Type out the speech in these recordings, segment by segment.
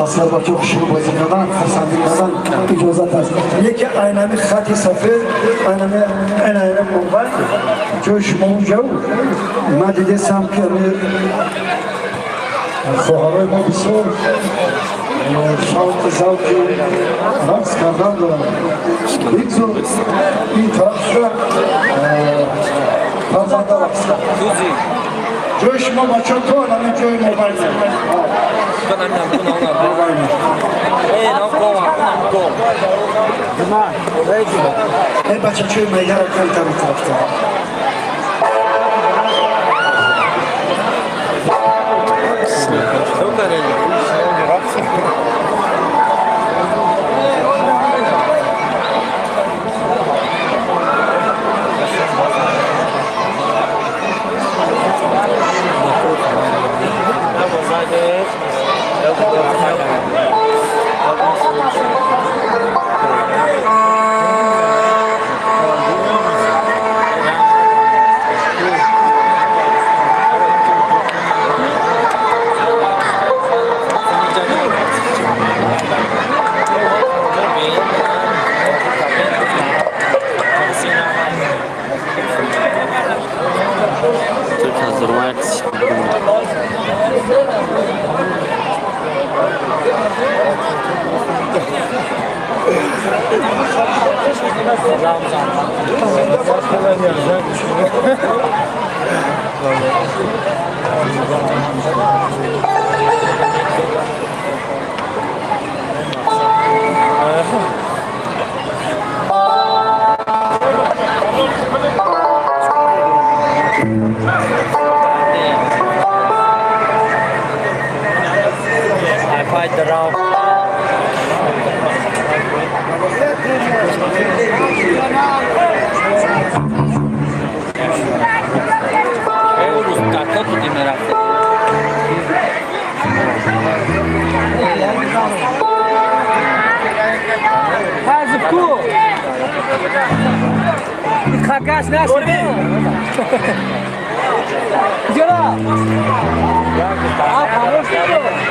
Аскар бачаҳо хушрӯ бозӣ кардан, хурсандӣ кардан иҷозат аст. Яке айнами хати сафед, айнами айнами мобайн ҷои шумо унҷау ман дидесам, ки ами хоҳарои мо бисёр шавқи завқи рақс кардан доранд. Бигзор ин тараф шуда фарзанда рақс. Ҷои шумо, бачаҳо, то ҳамин ҷои мобайн. 不能不能了，哎，能过吗？不能过。 Э, бачачои майдара калтари тарафта. Хакаш наши. Ҷора. А, хомӯш шуд.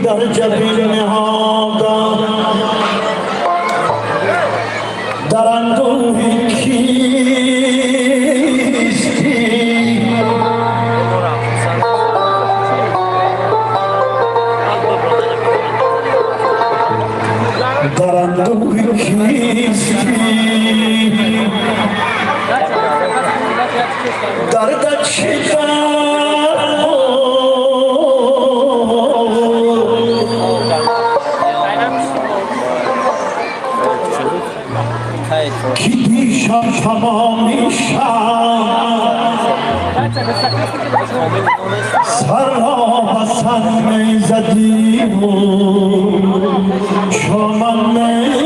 در جبین نهادم در اندوه کیستی، در اندوه کیستی، درد چه کی دیشب تمامی شب سر را بسن می زدیم و چون می